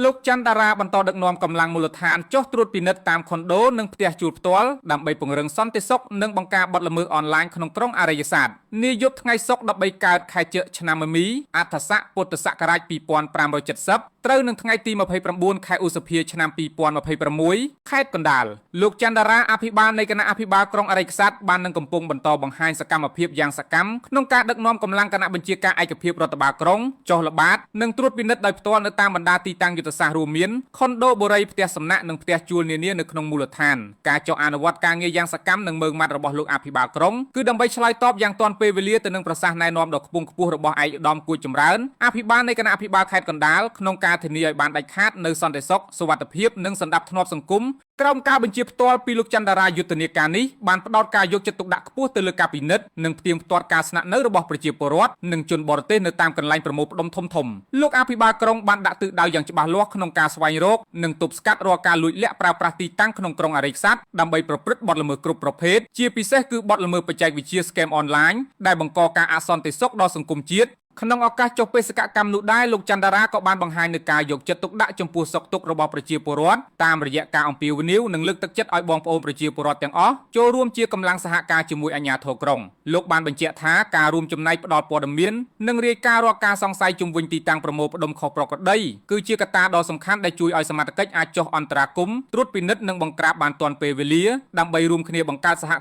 លោកច័ន្ទតារាបន្តដឹកនាំកម្លាំងមូលដ្ឋានចុះត្រួតពិនិត្យតាមខុនដូនិងផ្ទះជួលផ្ទាល់ដើម្បីពង្រឹងសន្តិសុខនិងបង្ការបទល្មើសអនឡាញក្នុងក្រុងអរិយសាស្ត្រនាយប់ថ្ងៃសុក្រ13កើតខែជឹកឆ្នាំមមីអថស័កពុទ្ធសករាជ2570ត្រូវនឹងថ្ងៃទី29ខែឧសភាឆ្នាំ2026ខេត្តកណ្ដាលលោកច័ន្ទតារាអភិបាលនៃគណៈអភិបាលក្រុងអរិយក្សត្របាននឹងកំពុងបន្តបង្ហាញសកម្មភាពយ៉ាងសកម្មក្នុងការដឹកនាំកម្លាំងគណៈបញ្ជាការឯកភាពរដ្ឋបាលក្រុងចុះល្បាតនិងត្រួតពិនិត្យដោយផ្ទាល់នៅតាមបណ្ដាទីតាំងយុទ្ធសាស្ត្ររួមមានខុនដូបុរីផ្ទះសំណាក់និងផ្ទះជួលនានានៅក្នុងមូលដ្ឋានការចុះអនុវត្តការងារយ៉ាងសកម្មនិងម៉ឺងម៉ាត់របស់លោកអភិបាលក្រុងគឺដើម្បីឆ្លើយតបយ៉ាងទាន់ពេលវេលាទៅនឹងប្រសាសន៍ណែនាំដ៏ខ្ពង់ខ្ពស់របស់ឯកឧត្តមគួចចម្រើនអភិបាលនៃគណៈអភិបាលខេត្តកណ្ដាលក្នុងការធានាឲ្យបានដាច់ខាតនូវសន្តិសុខសុវត្ថិភាពនិងសន្តិភាពសង្គមក្រោមការបញ្ជាផ្ទាល់ពីលោកច័ន្ទតារាយុទ្ធនាការនេះបានផ្ដោតការយកចិត្តទុកដាក់ខ្ពស់ទៅលើការពិនិត្យនិងផ្ទៀងផ្ទាត់ការស្នាក់នៅរបស់ប្រជាពលរដ្ឋនិងជនបរទេសនៅតាមកន្លែងប្រមូលផ្ដុំធំៗលោកអភិបាលក្រុងបានដាក់ទិសដៅយ៉ាងច្បាស់លាស់ក្នុងការស្វែងរកនិងទប់ស្កាត់រាល់ការលួចលាក់ប្រើប្រាស់ទីតាំងក្នុងក្រុងអរិយក្សត្រដើម្បីប្រព្រឹត្តបទល្មើសគ្រប់ប្រភេទជាពិសេសគឺបទល្មើសបច្ចេកវិទ្យា Scam Online ដែលបង្កការអសន្តិសុខដល់សង្គមជាតិក្នុងឱកាសចុះបេសកកម្មនោះដែរលោកចន្ទរាក៏បានបង្ហាញនូវការយកចិត្តទុកដាក់ចំពោះសុខទុក្ខរបស់ប្រជាពលរដ្ឋតាមរយៈការអំពាវនាវនិងលើកទឹកចិត្តឲ្យបងប្អូនប្រជាពលរដ្ឋទាំងអស់ចូលរួមជាកម្លាំងសហការជាមួយអាជ្ញាធរក្រុងលោកបានបញ្ជាក់ថាការរួមចំណែកផ្ដល់ព័ត៌មាននិងរាយការណ៍រាល់ការសង្ស័យជុំវិញទីតាំងប្រមូលផ្ដុំខុសប្រក្រតីគឺជាកត្តាដ៏សំខាន់ដែលជួយឲ្យសមត្ថកិច្ចអាចចុះអន្តរាគមន៍ត្រួតពិនិត្យនិងបង្ក្រាបបានទាន់ពេលវេលាដើម្បីរួមគ្នាបង្កើតសហ